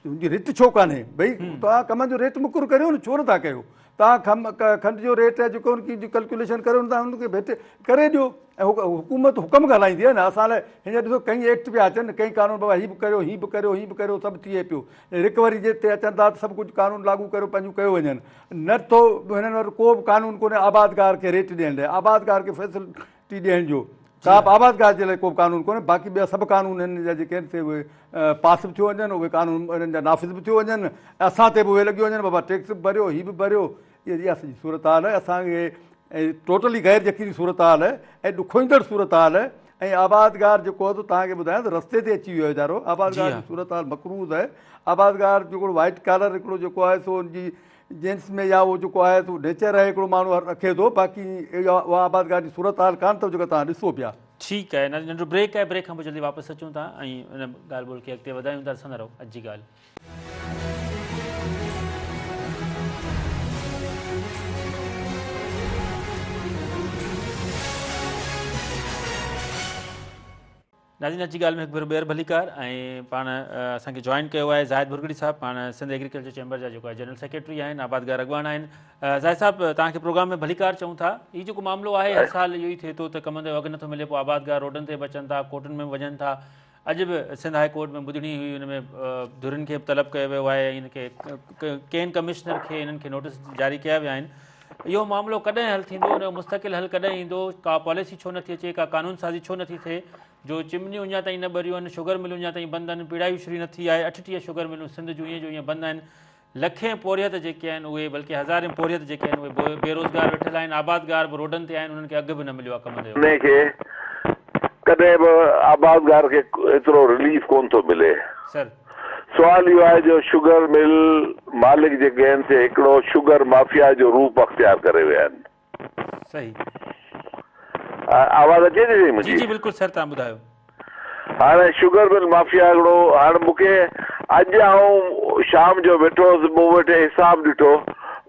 هن جي رٽ ڇو ڪانهي ڀئي توهان ڪمن جو ريٽ مقرر ڪريو نه ڇو نٿا ڪيو توهان کنڊ جو ريٽ آهي جيڪو ان جي ڪلڪيوليشن ڪريو نه ان کي ڀيٽ ڪري ڏيو ۽ حڪومت حڪم ڳالهائيندي آهي نه اسان لاء هينئر ڏسو ڪئين ايڪٽ پيا اچن ڪئين قانون بابا هي به ڪريو هي به ڪريو هي به ڪريو سڀ ٿئي پيو رڪوري جي تي اچن ٿا ته سڀ ڪجهه قانون لاڳو ڪريو پنهنجون ڪيو وڃن نه ٿو هنن وٽ ڪو به قانون ڪونهي آبادگار کي ريٽ ڏيڻ لاء آبادگار کي فيسلٽي ڏيڻ جو ڪا به آبادگار جي لاء ڪو به قانون ڪونهي باقي ٻيا سڀ قانون هنن جا جيڪي آهن سي اهي پاس به ٿيو وڃن اهي قانون انهن جا نافذ به ٿيو وڃن ۽ اسان تي به اهي لڳيو وڃن بابا ٽيڪس به ڀريو هي به ڀريو اها سڄي صورتحال آهي اسان کي ٽوٽلي غير يقيني صورتحال آهي ۽ ڏکوئيندڙ صورتحال آهي ۽ آبادگار جيڪو آهي سو توهان کي ٻڌايان ته رستي تي اچي ويو آهي ويچارو آبادگار جي صورتحال مقروض آهي آبادگار جيڪو وائٽ ڪالر هڪڙو جيڪو آهي سو ان جي جينس ۾ يا اهو جيڪو آهي سو نيچر آهي هڪڙو ماڻهو رکي ٿو باقي اها آبادگار جي صورتحال ڪانه اٿو جيڪا توهان ڏسو پيا. ٺيڪ آهي ناظرين ننڍڙو بريڪ آهي بريڪ کان پوء جلدي واپس اچون ٿا ۽ ان ڳالهه ٻولهه کي اڳتي وڌايون ٿا ڏسندا رهو اڄ جي ڳالهه. ناظرين اڄ جي ڳالهه ۾ هڪ ڀيرو ٻيهر ڀليڪار ۽ پاڻ اسان کي جوائن ڪيو آهي زاهد ڀرڳڙي صاحب پاڻ سنڌ ايگريڪلچر چيمبر جا جيڪو آهي جنرل سيڪريٽري آهن آبادگار اڳواڻ آهن زاهد صاحب توهان کي پروگرام ۾ ڀليڪار چئون ٿا هي جيڪو معاملو آهي هر سال اهو ئي ٿئي ٿو ته ڪمند جو اگهه نٿو ملي پوء آبادگار روڊن تي به اچن ٿا ڪورٽن ۾ به وڃن ٿا اڄ به سنڌ هاء ڪورٽ ۾ ٻڌڻي هئي ان ۾ ڌرين کي به طلب ڪيو ويو آهي ۽ ان کي ڪين ڪمشنر کي انهن کي نوٽس جاري ڪيا ويا آهن اهو معاملو ڪڏهن حل ٿيندو، ان جو مستقل حل ڪڏهن ايندو، ڪا پاليسي ڇو نٿي اچي، ڪا قانون سازي ڇو نٿي ٿئي جو چمنيون اڃا تائين نه ٻريون آهن، شگر ملون اڃا تائين بند آهن، پيڙايو شري نه ٿي آهي، 38 شگر ملون سنڌ جون ائين جو ائين بند آهن، لکين پورهيت جيڪي آهن اهي بلڪه هزارين پورهيت جيڪي آهن اهي بيروزگار ويٺل آهن، آبادگار به روڊن تي آهن انهن کي اگهه به نه مليو آهي ڪمند جو. انهي کي ڪڏهن به آبادگار کي ايترو رليف ڪونه ٿو ملي. سر. سوال اهو آهي جو شگر مل مالڪ جيڪي آهن سي هڪڙو شگر مافيا جو روپ اختيار ڪري ويا آهن. صحيح. آواز اچي ٿي سائين جي منهنجي؟ جي بلڪل سر توهان ٻڌايو. هاڻي شگر مل مافيا هڪڙو هاڻي مون کي اڄ آئون شام جو ويٺو هوس مون ويٺي حساب ڏٺو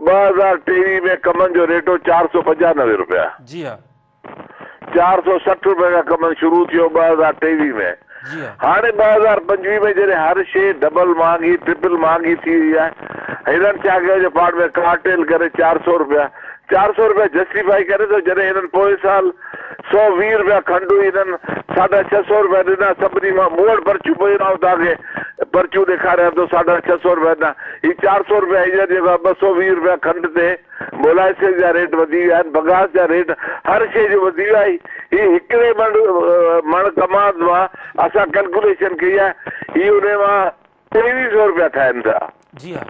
2023 ۾ ڪمن جو ريٽ هو 495 روپيا. جي ها. 460 روپئي کان ڪمند شروع ٿيو 2023 ۾، جي ها. هاڻي 2025 ۾ جڏهن هر شيء ڊبل مهانگي ٽرپل مهانگي ٿي وئي آهي، هنن ڇا ڪيو جو پاڻ ۾ ڪارٽيل ڪري 400 روپيا، 400 روپيا جسٽيفائي ڪري ٿو جڏهن هنن پوئين سال 120 روپيا کنڊ هئي هنن 650 روپيا ڏنا سڀني مان مون وٽ پرچيون پيون آئون توهان کي پرچيون ڏيکاريان ٿو 650 روپيا ڏنا هي 400 روپيا هينئر جيڪو آهي 220 روپيا کنڊ تي مولائسز جا ريٽ وڌي ويا آهن، بگاس جا ريٽ هر شيء جو وڌي ويو آهي، هي هڪڙي مڻ مڻ ڪماد مان اسان ڪلڪوليشن ڪئي آهي، هي انهي مان 2300 رپيا ٺاهين ٿا. جي ها.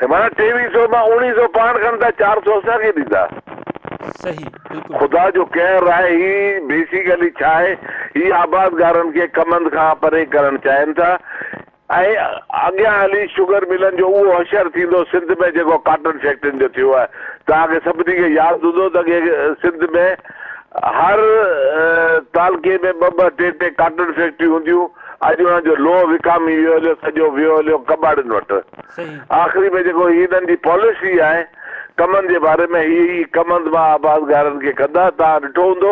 هي معنيٰ 2300 مان 1900 پاڻ کڻن ٿا 400 اسان کي ڏيندا. صحيح بلڪل. خدا جو قهر آهي هي بيسيڪلي ڇا آهي هي آبادگارن کي ڪمند کان پري ڪرڻ چاهين ٿا. ۽ اڳيان هلي شگر ملن جو اهو حشر ٿيندو سنڌ ۾ جيڪو ڪاٽن فيڪٽرين جو ٿيو آهي. توهان کي سڀني کي ياد هوندو ته اڳي سنڌ ۾ هر تعلقي ۾ ٻه ٻه ٽي ٽي ڪاٽن فيڪٽريون هونديون اڄ انهن جو لوهه وڪامي ويو هليو سڄو ويو هليو ڪٻاڙين وٽ. آخري ۾ جيڪو هي هنن جي پاليسي آهي ڪمند جي باري ۾ هي ئي ڪمند مان آبادگارن کي ڪندا توهان ڏٺو هوندو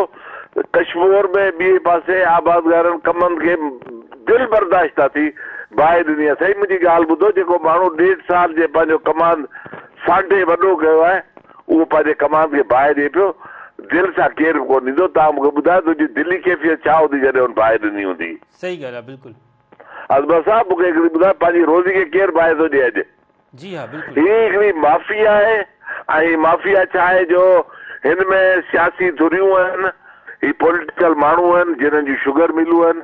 ڪشمور ۾ ٻئي پاسي آبادگارن ڪمند کي دل برداشته ٿي باهه ڏني آهي. سائين منهنجي ڳالهه ٻڌو جيڪو ماڻهو ڏيڍ سال جي پنهنجو ڪماند سانڍي وڏو ڪيو آهي اهو پنهنجي ڪماند کي باهه ڏئي پيو دل سان ڪير به ڪونه ڏيندو توهان مون کي ٻڌايو تنهنجي دلي ڪيفيت ڇا هوندي جڏهن هن باهه ڏني هوندي. صحيح ڳالهه آهي بلڪل. اڪبر صاحب مون کي هڪڙي ٻڌايو پنهنجي روزي کي ڪير باهه ٿو ڏئي اڄ. جي ها بلڪل. هي هڪڙي مافيا آهي ۽ هي مافيا ڇا آهي جو هن ۾ سياسي ڌريون آهن، هي پوليٽيڪل ماڻهو آهن جنهن جون شگر ملون آهن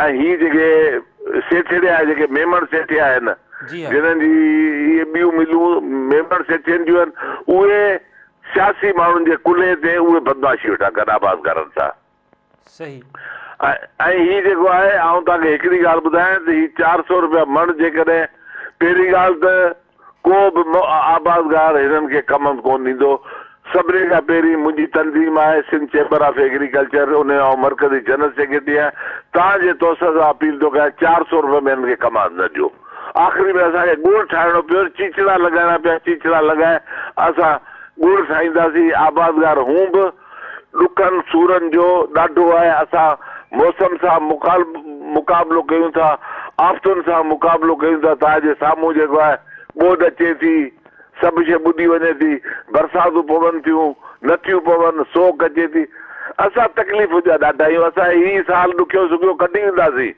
۽ هي جيڪي سيٺڙيا جيڪي ميمڻ سيٺيا آهن جي ها. جنهن جي اهي ٻيون ملون ميمڻ سيٺين جون آهن اهي سياسي ماڻهن جي ڪلهي تي اهي بدمعاشي ويٺا ڪن آبادگارن سان. صحيح. ۽ هي جيڪو آهي آئون توهان کي هڪڙي ڳالهه ٻڌايان ته هي 400 رپيا مڻ جيڪڏهن پهرين ڳالهه ته ڪو به آبادگار هنن کي ڪمند ڪونه ڏيندو سڀني کان پهرين منهنجي تنظيم آهي سنڌ چيمبر آف ايگريڪلچر ان جو آئون مرڪزي جنرل سيڪريٽري آهيان توهان جي توسط سان اپيل ٿو ڪيان 400 رپئي ۾ هنن کي ڪماند نه ڏيو آخري ۾ اسان کي ڳڙ ٺاهڻو پيو چيچڙا لڳائڻا پيا چيچڙا لڳائي اسان ڳڙ ٺاهينداسين آبادگار هون به ڏکن سورن جو ڏاڍو آهي، اسان موسم سان مقابلو ڪيون ٿا، آفتن سان مقابلو ڪيون ٿا، توهان جي سامهون جيڪو آهي ٻوڏ اچي ٿي، سڀ شيء ٻڏي وڃي ٿي، برساتون پون ٿيون، نه ٿيون پون، سوڪ اچي ٿي، اسان تڪليفن جا ڏاڍا آهيون، اسان هي سال ڏکيو سکيو ڪڍي وينداسين،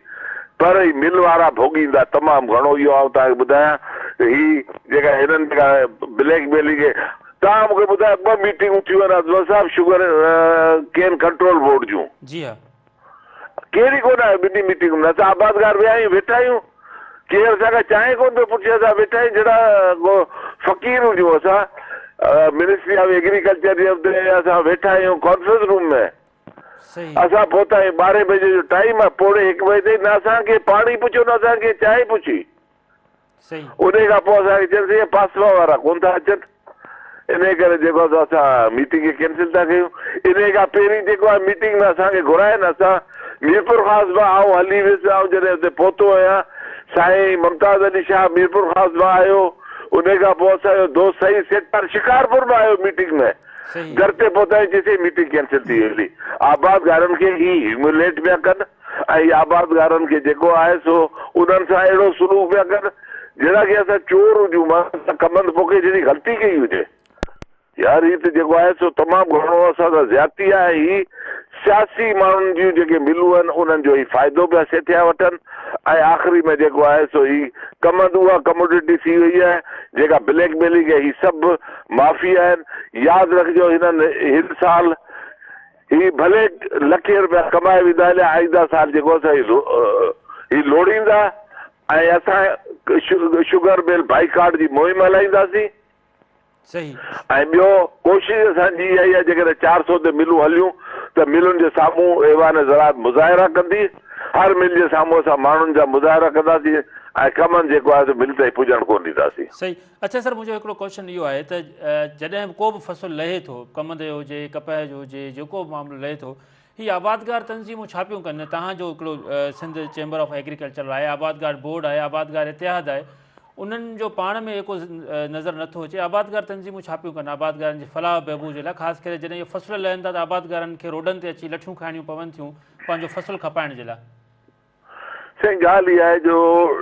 پر هي مل وارا ڀوڳيندا تمام گهڻو، اهو آئون توهان کي ٻڌايان ته هي جيڪا هنن جيڪا بليڪ ميلنگ توهان مون کي ٻڌايو ٻه ميٽنگون ٿيون آهن اڪبر صاحب شگر ڪين ڪنٽرول بورڊ جون. جي ها. ڪير ئي ڪونه آيو ٻنهي ميٽنگن ۾ اسان آبادگار ويا آهيون ويٺا آهيون ڪير اسان کان چانهه ڪونه پيو پڇي اسان ويٺا آهيون جهڙا ڪو فقير هجون اسان منسٽري آف ايگريڪلچر جي اتي اسان ويٺا آهيون ڪانفرنس روم ۾ اسان پهتا آهيون 12 بجي جو ٽائيم آهي پوڻي 1 بجي تائين نه اسان کي پاڻي پڇيو نه اسان کي چانهه پڇي. انهيء کان پوء اسان کي چين سائين پاسما وارا ڪونه ٿا اچن انهيء ڪري جيڪو آهي سو اسان ميٽنگ کي ڪينسل ٿا ڪيون. انهيء کان پهرين جيڪو آهي ميٽنگ ۾ اسان کي گهرائين اسان ميرپورخاص مان آئون هلي ويس آئون جڏهن اتي پهتو آهيان سائين ممتاز علي شاهه ميرپورخاص مان آيو انهيء کان پوء اسان جو دوست سائين ستار شڪارپور مان آيو ميٽنگ ۾ در تي پهتا آهيون چي سائين ميٽنگ ڪينسل ٿي وئي هلي آبادگارن کي هي هيوميليٽ پيا ڪن. ۽ آبادگارن کي جيڪو آهي سو انهن سان اهڙو سلوڪ پيا ڪن جهڙا ڪي اسان چور هجون مان اسان ڪمند پوکي جهڙي غلطي ڪئي هجي. يار هي ته جيڪو آهي سو تمام گهڻو اسان سان زيادتي آهي هي سياسي ماڻهن جون جيڪي ملون آهن انهن جو هي فائدو پيا سيٺيا وٺن ۽ آخري ۾ جيڪو آهي سو هي ڪمند اها ڪموڊٽي ٿي وئي آهي جيڪا بليڪ ميلنگ هي سڀ مافيا آهن ياد رکجو هنن هن سال هي ڀلي لکين روپيا ڪمائي ويندا هليا آئنده سال جيڪو اسان هي لوڙيندا ۽ اسان شگر مل بائيڪاٽ جي مهم هلائينداسين صحيح. ۽ ٻيو ڪوشش اسان جي اها ئي آهي جيڪڏهن 400 تي ملون هليون ته ملن جي سامهون ايوان زراعت مظاهرا ڪندي هر مل جي سامهون اسان ماڻهن جا مظاهرا ڪنداسين. ۽ ڪمند جيڪو آهي سو مل تائين پڄڻ ڪونه ڏينداسين. صحيح. اڇا سر منهنجو هڪڙو ڪوئسچن اهو آهي ته جڏهن به ڪو به فصل لهي ٿو ڪمند جو هجي ڪپهه جو هجي جيڪو به معاملو لهي ٿو هي آبادگار تنظيمون ڇا پيون ڪن توهان جو هڪڙو سنڌ چيمبر آف ايگريڪلچر آهي آبادگار بورڊ آهي آبادگار اتحاد آهي انهن جو پاڻ ۾ ايڪو نظر نٿو اچي آبادگار تنظيمون ڇا پيون ڪن آبادگارن جي فلاح بهبود جي لاء خاص ڪري جڏهن اهي فصل لهن ٿا ته آبادگارن کي روڊن تي اچي لٺيون کائڻيون پون ٿيون پنهنجو فصل کپائڻ جي لاء. سائين ڳالهه اها آهي جو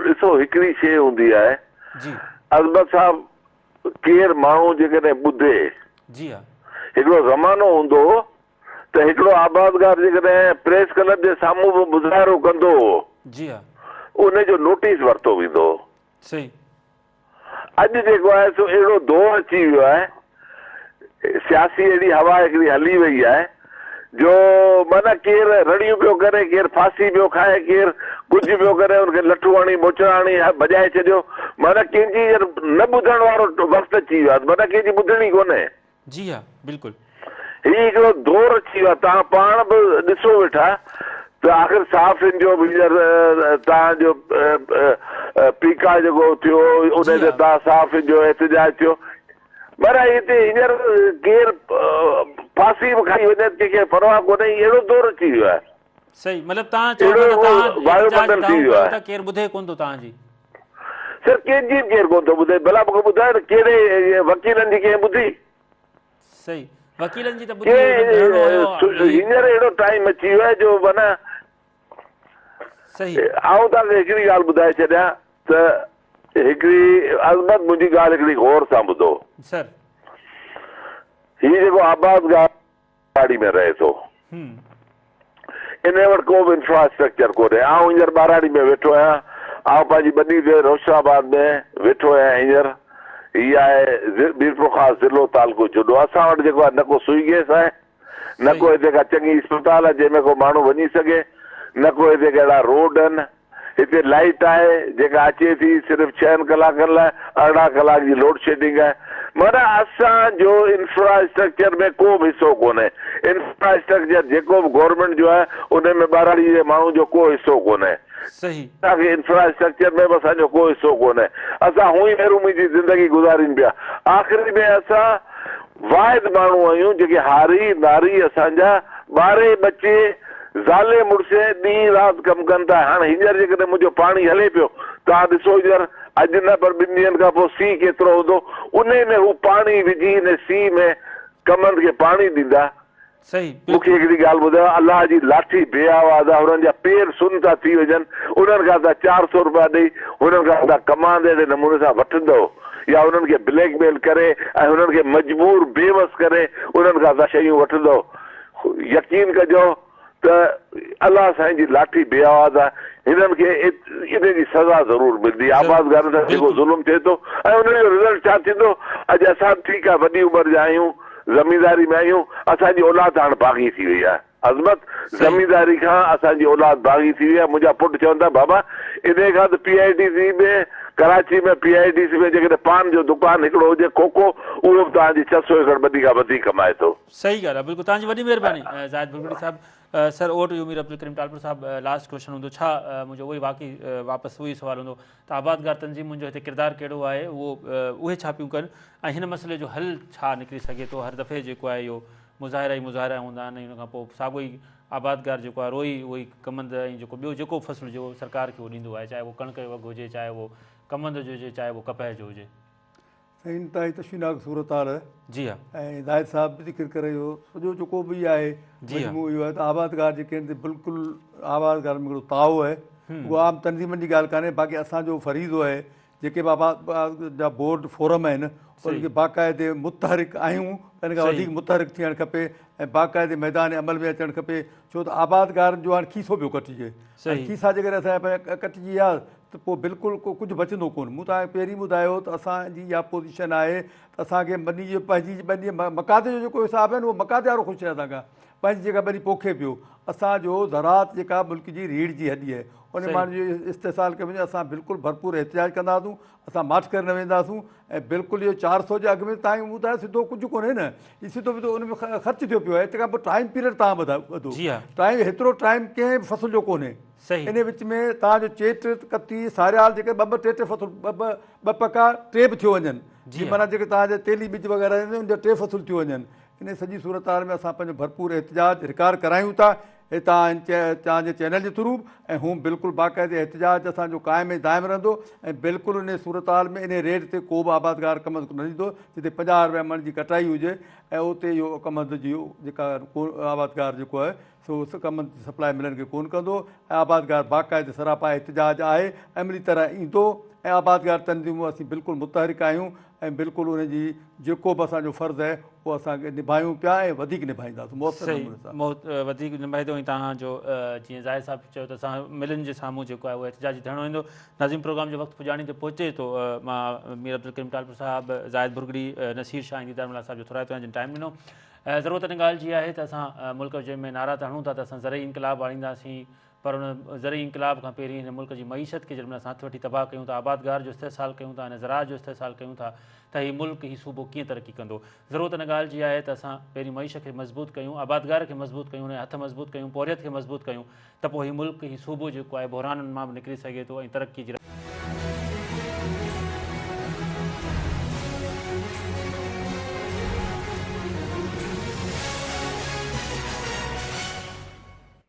ڏسو هڪڙي شيء هوندي آهي جي. عظمت صاحب ڪير ماڻهو جيڪڏهن ٻڌي جي ها. هڪڙو زمانو هوندو هو ته هڪڙو آبادگار جيڪڏهن پريس ڪلب جي سامهون به مظاهرو ڪندو هو جي ها. ان جو نوٽيس ورتو ويندو هو. صحيح. اڄ جيڪو آهي سو اهڙو دور اچي ويو آهي، سياسي اهڙي هوا هڪڙي هلي وئي آهي جو معنيٰ ڪير رڙيون پيو ڪري، ڪير ڦاسي پيو کائي، ڪير ڪجهه پيو ڪري، ان کي لٺون هڻي، موچڙا هڻي ڀڄائي ڇڏيو، معنيٰ ڪنهن جي هينئر نه ٻڌڻ وارو وقت اچي ويو آهي، معنيٰ ڪنهن جي ٻڌڻي ڪونهي. جي ها بلڪل. هي هڪڙو دور اچي ويو آهي توهان پاڻ به ڏسو ويٺا ته آخر صحافين جو به هينئر توهان جو پيڪا جيڪو ٿيو ان جي تي ها. توهان صحافين جو احتجاج ٿيو بهرحال هتي هينئر ڪير ڦاسي به کائي وڃي ته ڪنهن کي پرواهه ڪونهي اهڙو دور اچي ويو آهي. صحيح مطلب توهان چئو ٿا اهڙو ته توهان وايو احتجاج منڊل ٿي دانهون ويو ڪيو آهي. ٿا ڪير ٻڌي ڪونه ٿو توهان جي. سر ڪنهن جي به ڪير ڪونه ٿو ٻڌي ڀلا مونکي ٻڌايو نه ڪهڙي وڪيلن جي ڪنهن ٻڌي. صحيح وڪيلن جي ته ٻڌي هنن ڌرڻو هنيو ڪي هينئر اهڙو ٽائيم اچي ويو آهي جو معنيٰ صحيح. آئون توهان کي هڪڙي ڳالهه ٻڌائي ڇڏيان ته هڪڙي عظمت منهنجي ڳالهه هڪڙي غور سان ٻڌو. سر. هي جيڪو آبادگار ٻهراڙي ۾ رهي ٿو. انهيء وٽ ڪو به انفراسٽرڪچر ڪونهي. آئون هينئر ٻهراڙي ۾ ويٺو آهيان. آئون پنهنجي ٻني تي روشن آباد ۾ ويٺو آهيان هينئر. هي آهي ميرپورخاص ضلعو تعلقو جهڏو. اسان وٽ جيڪو آهي نه ڪو سوئي گئس آهي، نه ڪو هتي ڪا چڱي اسپتال آهي جنهن ۾ ڪو ماڻهو وڃي سگهي، نه ڪو هتي ڪي اهڙا روڊ آهن. هتي لائيٽ آهي جيڪا اچي ٿي صرف ڇهن ڪلاڪن لاء 18 ڪلاڪ جي لوڊ شيڊنگ آهي معنيٰ اسان جو انفراسٽرڪچر ۾ ڪو به حصو ڪونهي انفراسٽرڪچر جيڪو به گورنمينٽ جو آهي ان ۾ ٻهراڙي جي ماڻهو جو ڪو حصو ڪونهي. صحيح. اسان کي انفراسٽرڪچر ۾ به اسان جو ڪو حصو ڪونهي اسان هونئن ئي محرومي جي زندگي گذارين پيا آخري ۾ اسان واحد ماڻهو آهيون جيڪي هاري ناري اسان جا ٻاري ٻچي زالي مڙسي ڏينهن رات ڪم ڪن ٿا هاڻ هينئر جيڪڏهن منهنجو پاڻي هلي پيو توهان ڏسو هينئر اڄ نه پر ٻن ڏينهن کان پوء سيء ڪيترو هوندو انهي ۾ هو پاڻي وجهي انهي سيء ۾ ڪمند کي پاڻي ڏيندا صحيح مون کي بلڪل. هڪڙي ڳالهه ٻڌايو الله جي لاٺي بي آواز آ هنن جا پير سن ٿا ٿي وڃن انهن کان توهان 400 روپيا ڏئي هنن کان توهان ڪماند اهڙي نموني سان وٺندؤ يا انهن کي بليڪ ميل ڪري ۽ هنن کي مجبور بي وس ڪري انهن کان توهان شيون وٺندؤ يقين ڪجو ته الله سائين جي لاٺي بي آواز آ هنن کي انهي جي سزا ضرور ملندي آبادگارن سان جيڪو ظلم ٿئي ٿو ۽ انهن جو رزلٽ ڇا ٿيندو اڄ اسان به ٺيڪ آ وڏي عمر جا آهيون زمينداري ۾ آهيون اسان جي اولاد هاڻ باغي ٿي وئي آهي عظمت زمينداري کان اسان جي اولاد باغي ٿي وئي آهي منهنجا پٽ چون ٿا بابا انهي کان ته P I D C ۾ Karachi ۾ P I D C ۾ جيڪڏهن پان جو دڪان هڪڙو هجي کوکو اهو به توهان جي 600 ايڪڙ ٻني کان وڌيڪ ڪمائي ٿو. صحيح ڳالهه آهي بلڪل توهان جي وڏي مهرباني زاهد ڀرڳڙي صاحب sir over to you Mir Abdulkarim Talpur صاحب لاسٽ ڪوئسچن هوندو ڇا منهنجو اهو ئي واقعي واپس اهو ئي سوال هوندو ته آبادگار تنظيمن جو هتي ڪردار ڪهڙو آهي اهو اهي ڇا پيون ڪن ۽ هن مسئلي جو حل ڇا نڪري سگهي ٿو هر دفعي جيڪو آهي اهو مظاهرا ئي مظاهرا هوندا آهن ۽ ان کان پوء ساڳو ئي آبادگار جيڪو آهي روئي اهو ئي ڪمند ۽ جيڪو ٻيو جيڪو فصل هجي اهو سرڪار کي اهو ڏيندو آهي چاهي اهو ڪڻڪ جو اگهه هجي چاهي اهو ڪمند جو هجي چاهي اهو ڪپهه جو هجي. سائين انتهائي تشويناڪ صورتحال جي ها. ۽ زاهد صاحب به ذڪر ڪري ويو سڄو جيڪو به آهي مجموعو اهو آهي ته آبادگار جيڪي آهن سي بلڪل آبادگارن ۾ هڪڙو تاء آهي اهو عام تنظيمن جي ڳالهه ڪانهي باقي اسان جو فريضو آهي جيڪي به آباد جا بورڊ فورم آهن انهن کي باقاعدي متحرڪ آهيون ان کان وڌيڪ متحرڪ ٿيڻ کپي ۽ باقاعدي ميدان عمل ۾ اچڻ کپي ڇو ته آبادگارن جو هاڻي کيسو پيو ڪٽجي کيسا جيڪڏهن اسان جا ڪٽجي ويا ته پوء بلڪل ڪو ڪجهه بچندو ڪونه. مون توهان کي پهرين ٻڌايو ته اسان جي اها پوزيشن آهي ته اسان کي ٻني جو پنهنجي ٻني مقاطعي جو جيڪو حساب آهي نه اهو مقاطعي وارو خوش آهي اسان کان پنهنجي جيڪا ٻني پوکي پيو. اسان جو زراعت جيڪا ملڪ جي ريڙهه جي هڏي آهي ان ماڻهن جو استحصال ڪيو وڃي اسان بلڪل ڀرپور احتجاج ڪنداسون اسان ماٺ ڪري نه وينداسون ۽ بلڪل اهو 400 جي اگهه ۾ تائين ٻڌايو سڌو ڪجهه ڪونهي نه هي سڌو سڌو ان ۾ خرچ ٿيو پيو آهي تنهن کان پوء ٽائيم پيريڊ تان ٻڌو ٽائيم هيترو ٽائيم ڪنهن به فصل جو ڪونهي ان وچ ۾ تان جو چيٽ ڪتي ساريال جيڪي ٻه ٻه ٽي ٽي فصل ٻه ٻه ٻه پڪا ٽي به ٿيو وڃن جي معنيٰ جيڪي تان جا تيلي ٻج وغيره آهن ان جا ٽي فصل ٿيو وڃن ان سڄي صورتحال ۾ اسان پنهنجو ڀرپور احتجاج رڪارڊ ڪرايون ٿا هتان توهان جي چينل جي ٿرو ۽ هون بلڪل باقاعدي احتجاج اسان جو قائم ۽ دائم رهندو ۽ بلڪل ان صورتحال ۾ انهي ريٽ تي ڪو به آبادگار ڪمند نه ڏيندو جتي 50 رپيا مڻ جي ڪٽائي هجي ۽ اتي اهو ڪمند جي جيڪا آبادگار جيڪو آهي سو ڪمند جي سپلاء ملن کي ڪونه ڪندو ۽ آبادگار باقاعدي سراپا احتجاج آهي عملي طرح ايندو ۽ آبادگار تنظيمون اسين بلڪل متحرڪ آهيون ۽ بلڪل ان جي جيڪو به اسان جو فرض آهي اهو اسان نڀايون پيا ۽ وڌيڪ نڀائينداسون موثر نموني سان. صحيح وڌيڪ نڀائيندو ۽ توهان جو جيئن زاهد صاحب چيو ته اسان ملن جي سامهون جيڪو آهي اهو احتجاجي ڌرڻو ايندو. ناظرين پروگرام جو وقت پڄاڻي تي پهچي ٿو مان مير عبدالڪريم ٽالپر صاحب، زاهد ڀرڳڙي، نصير شاهه ۽ ديدار ملاح صاحب جو ٿورائتو آهيان جن ٽائيم ڏنو. ضرورت ان ڳالهه جي آهي ته اسان ملڪ جنهن ۾ نعرا ته هڻون ٿا ته اسان زرعي انقلاب آڻينداسين پر ان زرعي انقلاب کان پهرين هن ملڪ جي معيشت کي جڏهن اسان هٿ وٺي تباهه ڪيون ٿا، آبادگار جو استحصال ڪيون ٿا، هن زراعت جو استحصال ڪيون ٿا ته هي ملڪ، هي صوبو ڪيئن ترقي ڪندو؟ ضرورت ان ڳالهه جي آهي ته اسان پهرين معيشت کي مضبوط ڪيون، آبادگار کي مضبوط ڪيون، ان جا هٿ مضبوط ڪيون، پورهيت کي مضبوط ڪيون ته پوء هي ملڪ، هي صوبو جيڪو آهي بحرانن مان به نڪري سگهي ٿو ۽ ترقي جي.